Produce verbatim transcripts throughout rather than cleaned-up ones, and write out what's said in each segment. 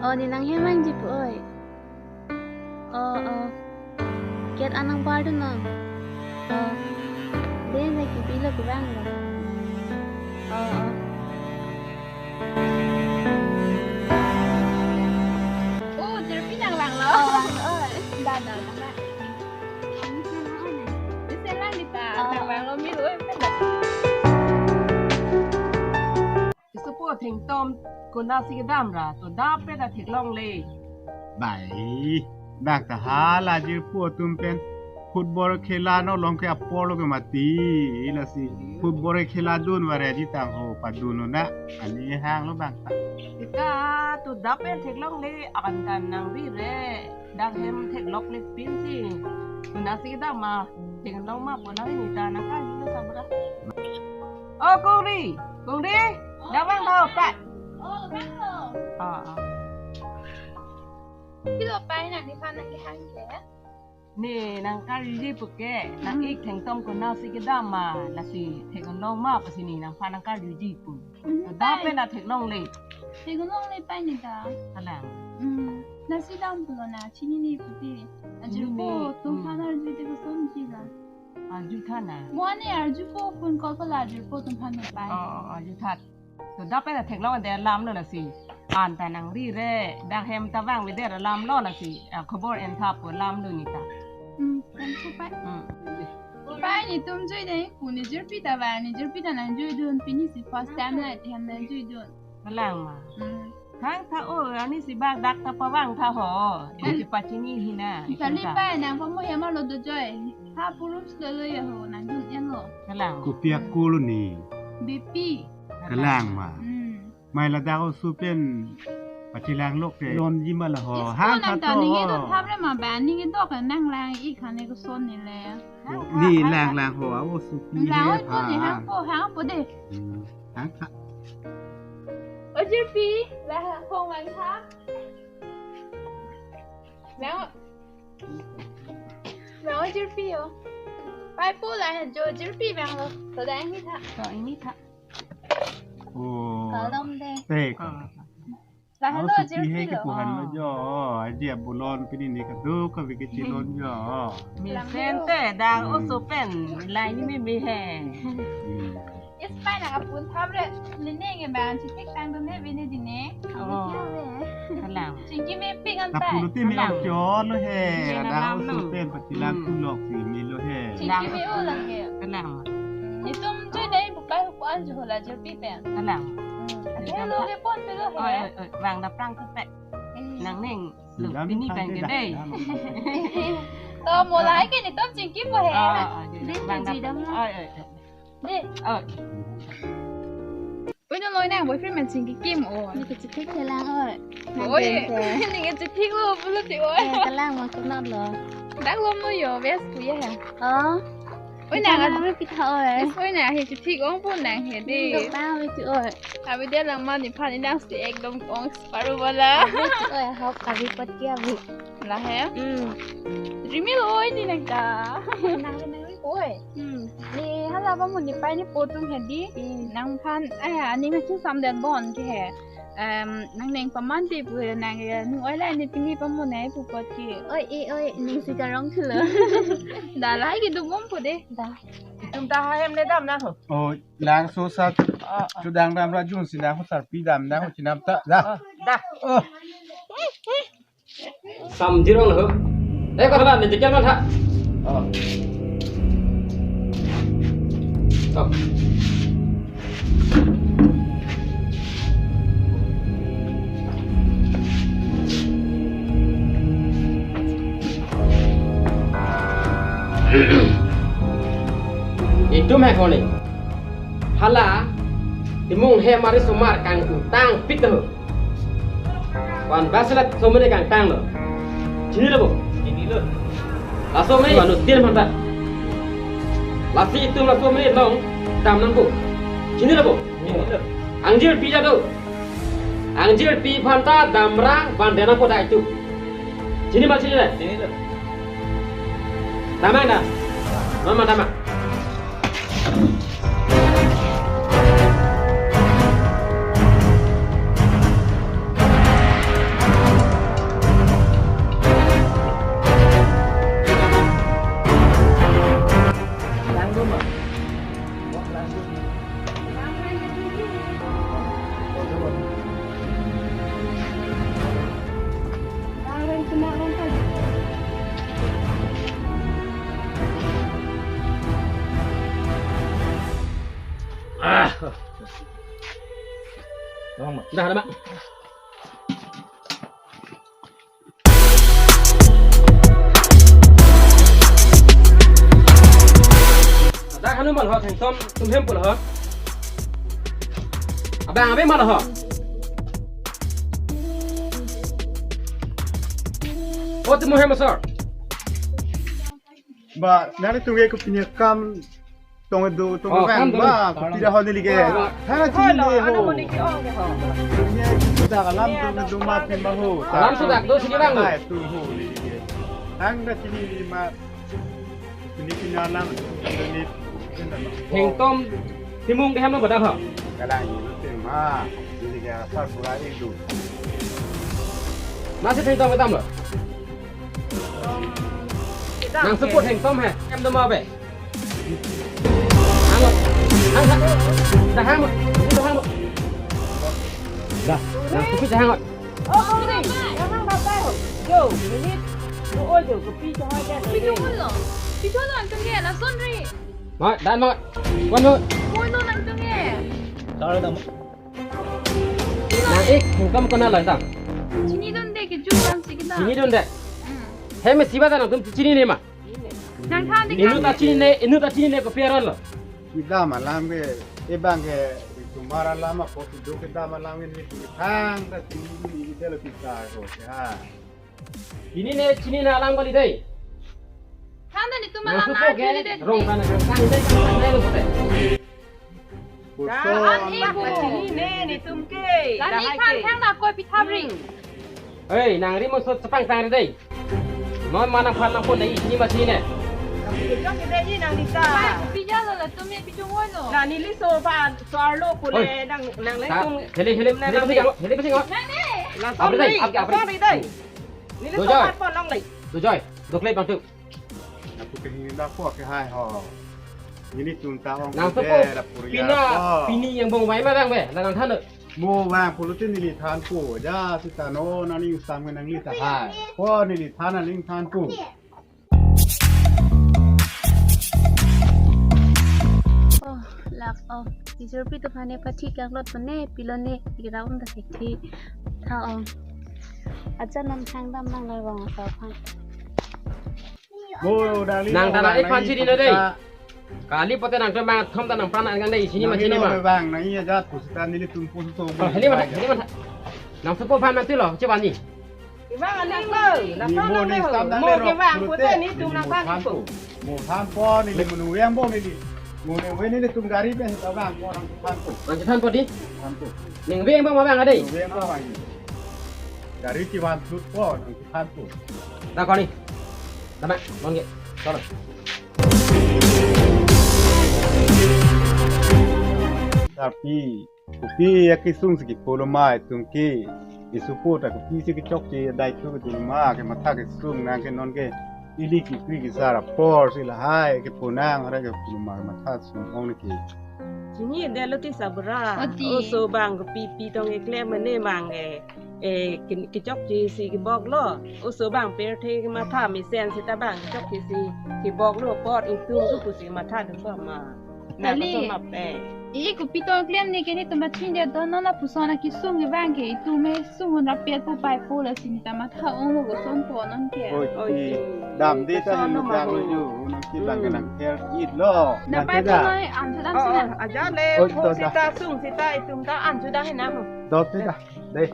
Oh, ne nanghem nangji pu oi. Oh, oh. Gate an nangpardun non. Oh. Dei, dei, kepilo kevanglo. Oh, oh. Oh, Jirpi nanglang lo. Oh, lang lo. Da, da, da. Isi lang di ta, oh, nanglang lo mi lo, eh, pen da. Isopo thengtom konatsi kedam ra, to dap pen ta theklongle. Bai, dak ta hala jirpo atum pen football khela no long ke apor lo ke mati, lasi football khela dun vare di tang ho padun lo na, ani hang lo bang ta. Ika to dap pen theklongle, akan kan nangri re, dak hem theklok le pinsi. Konatsi kedam ma, thek long ma pona ni ta nangkali lo sabra. Oh, Kongri, Kongri, dak vang tha pat. Oh, vanglo. Ah, ah. Pilo pai nang nephan nangkehang ke? Ne nangkarjuji pu ke, nang, hmm, ik thengtom konatsi kedam ma, lasi thek long ma pusi ne nangphan nangkarjuji pu. Hmm, to dap pai pen ta theklongle. Theklongle pai ne ta. Kalang. Hmm, natsi dam pulo na, chinine puti. Ajirpo, hmm, atum, hmm, aphan arju te kosonji la. Arju tha na. Mo ne arjupo, phone call ko la arjupo atum aphan me pai. Oh, oh, arju tha. To dap pen ta theklong de lam lo lasi. An ta nangri re, dak hem ta vang vede lam lo lasi. Ah, khobor en tha pu lam lo ne ta. Hmm, thank you, pai. Hmm. Pai netum jui dei, pu ne jirpi ta vang, ne jirpi ta nangjuidun, pini si first time la, te hem nangjuidun. Kalang ma. Hmm. Hang tha o, ani si bak dak ta pavang tha ho. Hmm. Isi pachini hina. Kali pai nang pamu hem lo dojoi. Ha purup selo ya ho, nangdun en lo. Kalang. Kopi ako lo ne? B P. Kalang ma. Hmm. Mai ladak oso pen pachelang lok ke lonji ma la ho. Isko hang nang ta tha ni to. Ningke do thap re ma ba, ningke do ka nanglang ik khan ne koson ne le. Ne lang lang ho, a oso pi lang he oi pha. Ne hang po, hang po de. Hmm, hang tha. O jirpi, ba hong vang tha. Vang. Vang o jirpi o. Pai po la jo jirpi vanglo. To da ini tha. To ini tha. Oh. Kalom de. Te. Ah. Lahen lo, oso pi he jirpi lo. Kepu han lo jo, aji abulon pini ne kaduk kave kechelon jo. Mesen te dang, hmm, oso pen, lai ni me me he. Hmm. Ispai nang apun thap re, line nge bang, chitik tang dun he bini dine. Oh. Kalang. Chingki mepik an ta. Apun te me, kalang, lo he, ne dang oso pen, pachelang, hmm, tulok si me lo he. Chingki me o lang he. Kalang. Netum jui dei bukai hukuan jo la jirpi pen. Kalang. Hmm. Ate lo ke pon pe lo he. Oi, oi, oi, vang dap prang tu pe. Eh. Nang ning. Lo, dam pini tang pen ke ke dei. Dam. To mo lai ke netum chingki po he. Oh, oh, dei, bang dap. Oi, oi, oi. Dei. Oi. Oi, no loi nang boyfriend man chingki kim o. Ne kechithik ke lang oi. Oi, nang ke, ne kechithik lo, pulo ti oi. Eh, kalang ma kunot lo. Dak lom lo yo, best pu ya. Oh. Oi, nang, nang adu pi tha oi. Yes, oi, nang he chithik ong pu nang he dei. Dok ta oi chu oi. Abi dia lang ma nephan nang si ekdom ong separu wala. Abi chu oi, hok abi pat ke abi. La he? Hmm. Rimil oi ne nang ta. Nang ne oi. Hmm. Ne hala ba mo ne pai ne po atum he dei. Hmm. Nangphan, eh, ani ma chu sam den bon ke he. Em, nang neng paman ti pu he nang, eh, nu oi la ne pini pamu ne pu pot ke. Oi, e, oi, ning si karong thulo. Da lai ke dum bom pu dei. Da. Itum ta ha hem le dam nang ho. Oh, lang so sa. Ah, ah. Chudang dam ra jun si nang ho sarpi dam nang ho chinam ta. Da. Ah, da. Oh. Sam jirong lo. Eh, ko hala ne jekel man tha. Oh. Oh. Itum he koni. Hala, imung he mari sumar kangtang pik ta ho. Wan basilat somene kangtang lo. Chinilo bo? Chinilo. Laso mene anu tin phanta. Lasi itum laso mene long dam nangpo. Chinilo bo? Chinilo. Angjirpi ja do. Angjirpi phanta damra van dena po dai tu. Chini ma chini le? Chinilo. Dama da. Mama dama. Dah, dah, Mak. Dak hanu mal ho, Thengtom atum hem pulo ho. Abang, abang mal ho. O, atum hem asor. Ba, nari tungge ko pini akam tong do, tong Oh, bang, kam do. Ba, ko pira ho neli ke. Oh. Hana chini Hello, le ano ho. Mo neli ke, oh, ke ho. Pini kita alam tong do ma pin ba ho. Alam sudah do sini bang. Hai, tu ho neli ke. Hang na chini le ma. Pini pini alam. Pini. Thengtom Timung ke hem lo badak ho. Kalang ini tema. Neli ke asal pura itu. Nasi Thengtom kedam lo. Nang support Thengtom he. Em do ma be. Hangot. Hangot. Dah hangot. Dah hangot. Dah. Nang support dah hangot. Oh, oh, oh. Yang nang batai ho. Jo, minit. Jo, oh, jo, kopi jo hai kan. Kopi jo lo. Kopi jo lo, ang tungge, lason ri. Ma, dan ma. Wan ma. Oi, no, ang tungge. Taruh dah. Nang ik, Thengtom konat lo ta. Chinidunde ke ju dam si kita. Chinidunde. Hmm. He me siba ta nangtum chinine ma. Nangthan de Inut ta chinine, inut ta chinine kopi aron lo. Kedam alam ke, ebang ke, tumara lama ko tu kedam alam ke ni tang ta chini ni de lo kita ko. Ya. Chinine, chinine alam kali dei. Than de netum Nang alam support ke, arju ni de. Rong tan, rong tan, dei, tan, dei, lo, dei. Puso. Dah, an ibu. Chinine netum ke. Dah, dah, hai ke. Kan thang na koi pithabri. Hmm. Hei, nang ri mo so chepangtang dei. Non ma nangphan nangpon dei, ini masih ne. Kejok ke dei nang nisa. Pija lo latum ye pijung oi lo. Nah, neli so ba so arlo pule Oi. Nang, nang le Ta, tum. Heli, heli, Nang heli nang pasi le. Jang, heli pasi jang. Nang ne. Lason Apa dei? Apa, apa lason dei? Dei. Neli so Dojoy. Ba pon long dei. Dojoy, doklei bang tu. Aku kehingin dak ko ke hai ho. Ini tunta ong Nang ke sepo, ber, puri pina, apa. Pini yang bong bai ma bang be, nang than. Mo bang pulutin neli thanpo, ja sita no, nani usam ke nangli ta hai. Ko neli than nangli thanpo. Oh, lak, oh. Kijurpi tu phane pathi kang lot mane, pilo ne, pi ra um ta thekthi. Tha, oh. Acha non thang dam nang lai wang sa phan. Mo, dali Nang lo, tara nang ik phan i chiri na dei. Pusita. Kali pote nangtum bang thom ta nangphan nang dei, chini ma Nang chini ilo ma. Me bang, nang iya jat pusita nelitum pusu to. Oh, heli ma, heli ma. Nang sepo phan nanti lo, coba ni. Ibang aling lo, Ni lapang mo lo ni lo. Stam nang Mo le rok, kebang, pute. Pute ni tum Neli mo nangphan thanpo. Ipo. Mo thanpo, neli mo nuyang bo neli. Mo ne we nelitum gari pe, ta bang, mo nang thanpo. Nang thanpo di? Thanpo. Ning we bang ma bang adei. Nuyang bo bang. Gari ti wan tut po, nang thanpo. Dah kau ni. Tama, bang ke. Tolong. Tapi, kopi ya kesung si kipo lo ma itum ke. Isupo ta kopi si kechokche dai tu ke dulu ma kematha kesung nang ke non ke ili kekri kesar apor si lahai keponang hara ke dulu ma kematha sung ong ke. Chini de lo ti sabra. Oti. Oso bang kopi pi tong eklem mane mang e. Eh, ke, kechokche si kebok lo. Oso bang pirthe kematha mesen sita bang kechokche si kebok lo apot itum tu pusi matha dun bom ma. Na Kali. Koso map eh. I kopi tong klem ne ke netum ba chin de don non lapuson akesung ke bang ke itum me sung un rapet po pai po lasi neta matha ong lo koson po non ke. Oi, Oi, ti. Ti. Dam de ta Koson ni no luklang mago. Lo ju, unang ti bang ke Hmm. nang ker it lo. Na Nang pai te po da. Noi, an tu dam Oh, sina. Oh, aja le, Oi, pho to da. Sita sung sita itum ta an tu da hinang. Dot te da. Dei.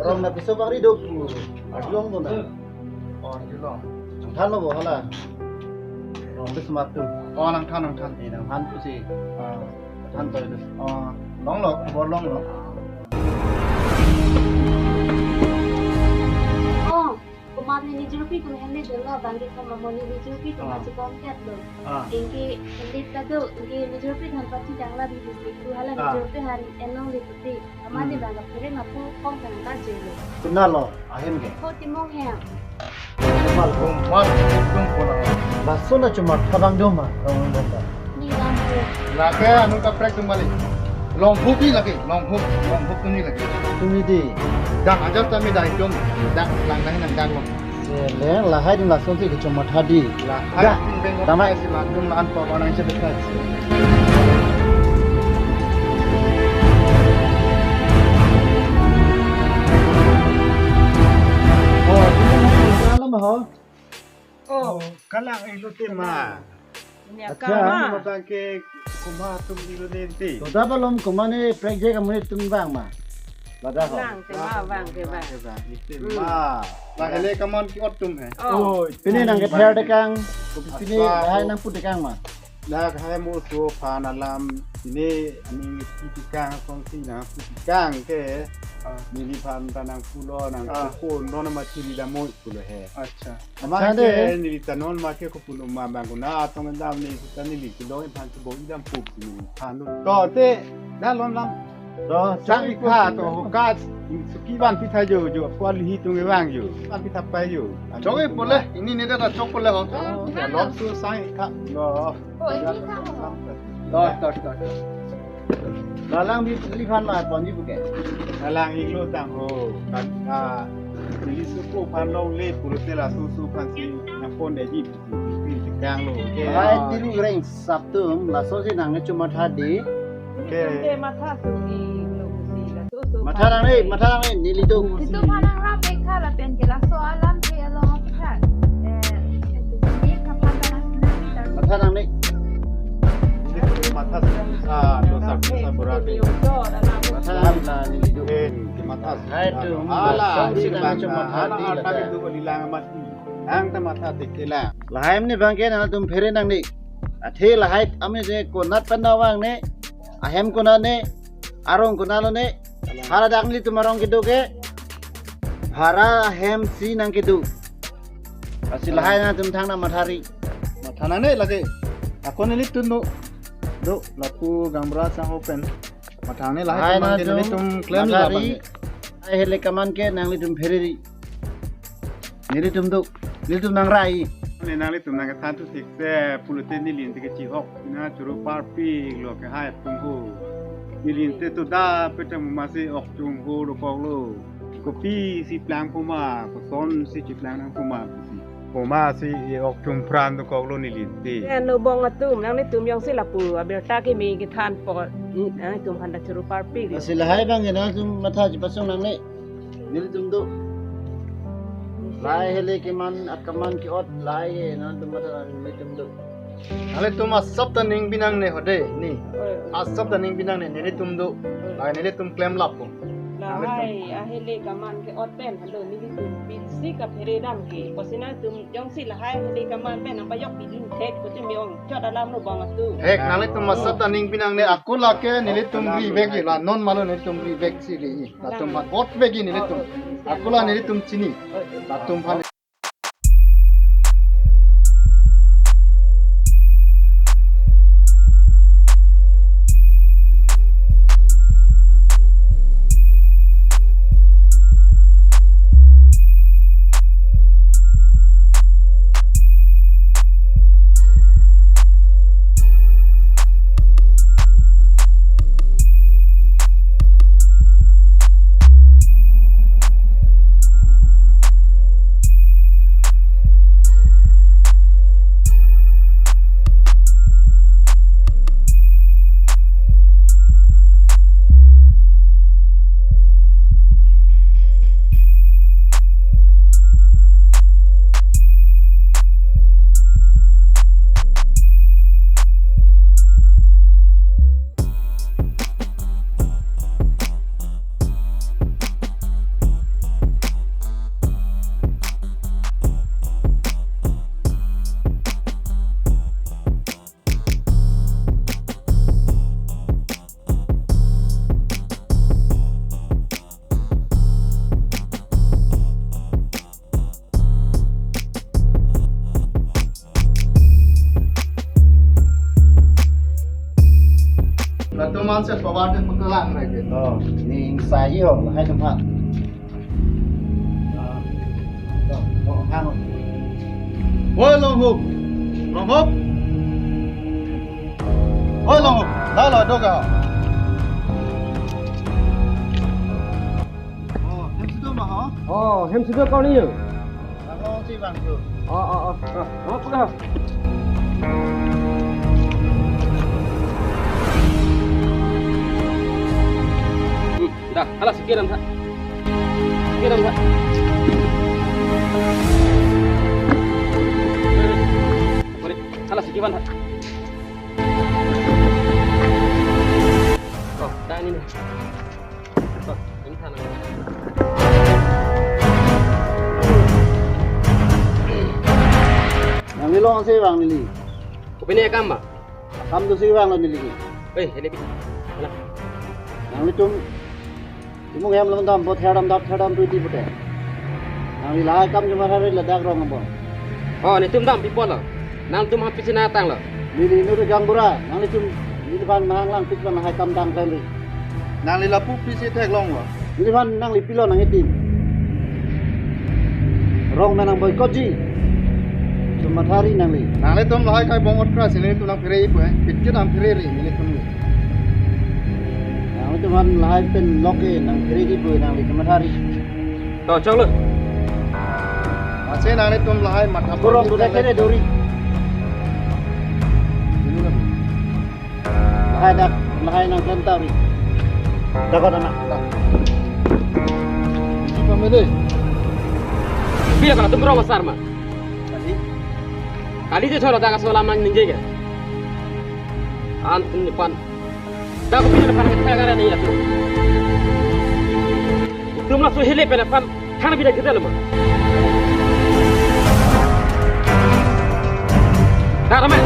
Rong na piso bang ri dok. Arjulong to na. Oh, arjulong. Nang than lo bo hala. Rong pis mat tu. Oh, nang than, nang than. Eh, nang than tu si. Ah. Than to itu. Oh, long lo, bor long lo. Oh, komat ne nijurpi tum hem ne dolo bang ke komat mo ne nijurpi tum Ah. Masih kontak lo. Ah. Ingke hem ne ta do, ingke nijurpi than pati jangla di di tu hala Ah. Nijurpi han enong di tu ti. Ama ne Hmm. bang ke pure mapu kong kan ta jelo. Kenal lo, ahem ke? Ho Timung hem. Mal kong, mal kong pula. Lason ta chomatha abang do ma, Ronghang ta. Ni lam ho. Lake anu kaprek atum kali. Longhup ni lake, longhup, longhup atum ni lake. Atum ni dei. Dak ajar tame dak atum, dak lang lang nang dak lo. Leng lahai atum lasonsi kechomatha dei. Lahai atum beng damai si latum an pok nang chepekai. Oh, ini alam ho. Oh, kalang ilo te ma. Ini acha. Akam ma. Abang ke komat atum ilo nenti. Toda balom komat ne prekjak amonit atum vang ma. Ladak ho. Vang te ma, vang te vang. Vang te vang. Iti ma. Lahai le kaman ke-ot atum he. Oh. Oh, pine nangkether tekang. Pine lahai nangpu tekang ma. Lahai mo so aphan alam pine aning pi tekang kongsi nangpu tekang ke. Ah. Neliphan ta nangpulo nang ah. Phone non ma chiri dam mo pulo he. Acha. Amat acha ke dei. Neli ta non ma ke kopulo ma bang kona atong dam ne ta neli kelong aphan kebong dam pup si neli than lo. To te, da lom lam. To, sang chok ikha to ho ka suki vanpi tha jo, jo, ko alihi atum kevang jo. Vanpi tha pai jo. Chok-e pule, ini ne da chok pule ho. Oh, ya, lom su sang ikha. Lo. Oh, ini kha ho. To, to, to, to. Lalang bi neliphan ma ponji puke. Lalang iklo tang ho. Kan, ah, neli suku aphan longle pulote laso suku aphan si nangpon dei ji. Pi tekang lo. Oke. Hai tiru reng saptum, lasonsi nangchomatha dei. Oke. Itum te matha suki lo si laso suku aphan. Matha nangne, matha nangne, neli do. Itum aphan nangrap-ik tha lapen ke laso alam ke along aphan. Eh, ini kapha ka nang, nang, nang. Matha nangne. Matha sa, dosa, dosa berat. Matha na neli do. Eh, matha. Hai atum, ala, lasonsi nangchomatha dei. Ala, ala, itu beli lang mati. Nang ta matha teke lang. Lahai amonit abang ke nangtum phere nangne. Athe lahai amonit ke konat pen vang ne. Ahem konat ne. Arong konat lo ne. Hala dak nelitum arong kedo ke. Bhara ahem si nangkedo. Lasi lahai nangtum thangnat mathari. Matha nangne lake. Ako nelitum do. Do, lapu gaonbura sang ho pen. Matha nangne lahai. Hai kaman ke nangtum nelitum klem mathari. Labang. Lahai hele kaman ke nanglitum phereri. Nelitum do, nelitum nangrai. Ne nanglitum nangkethan thu thik se pulote neli ante kechihok. Na choro parpik lo ke hai atum ho. Neli ante toda petam masi ok atum ho dokok lo. Kopisi plang puma, kosonsi chiplang nang puma si. Puma si e ok atum apran dokok lo neli ante. Eno bong atum, nanglitum jongsi lapu abirta kimi kethan apot, i, nanglitum aphan ta choro parpik. Lasi lahai abang nangtum matha chipasong nangne. Nelitum do. Lahai hele keman, akaman ke-ot lahai nangtum matha nelitum do. Nanglitum asap ta ning binang ne hode ni. Oi, oi. Asap ta ning binang ne nelitum do. Oi. Lahai nelitum klem lapu. Lahai ahele kaman ke-ot pen halo nelitum pisi kaphere dam ke. Kosi nangtum jongsi lahai ahele kaman pen nangpajok pidun thek kuti me-ong chot alam lo bong atum. Thek nanglitum asap ta ning binang ne ako lake nelitum rivek la non malo nelitum rivek si ri. Latum aphan vote vek nelitum. Ako la nelitum chini. Latum aphan. Latum anse pawar te putlang lagi. Oh, ning sayo, hai tempat. Oh, oh, hang. Woi, Longhup. Longhop. Oi, Longhop. Dah lah, doga. Oh, hem si do ma ho? Oh, hem si do kau ni yo. Langsi vang tu. Oh, oh, oh. Oh, oh, pulang. Hmm, dah, hala si kedam tha. Si kedam tha. Mari, hala si kevan tha. Oh, dah ini nih. Oh, ini tha nang. Nangli longsi vang neli. Kopi ne akam ma? Akam do si vanglo neli ke. Eh, ini pi. Mana? Nanglitum, timung hem lom dam, bot therdam dap therdam tu di pute. Nangli lahai kam cuma hari ladak rong abang. Oh, netum dam pi pulo. Nangtum ham pisi nangtanglo. Neli nu de gang bura, nanglitum, neliphan mahang lang pit pan lahai kam dang klemri. Nangli lapu pisi theklonglo. Neliphan nangli pilo nang itin. Rong menang boy koji. Cuma thari nangli. Nanglitum lahai kai bong otra si nelitum nangphere ipu eh. Pitke nangphere ri nelitum. Nanglitum han lahai pen loke nangphere ipu nangli cuma thari. To, choklo. Masi nanglitum lahai matha. Kurang sudah kene dori. Lahai dak, lahai nang klem tari. Dapat anak. Isi pamede. Pia kalau tumro besar ma. Tadi. Kali je chora daga solam nang ningje ke. Antum ni pan. Dah kopi ne pan kita gara ni ya tu. Tum laso hele pen aphan thang bida kita lama. Dah ramai.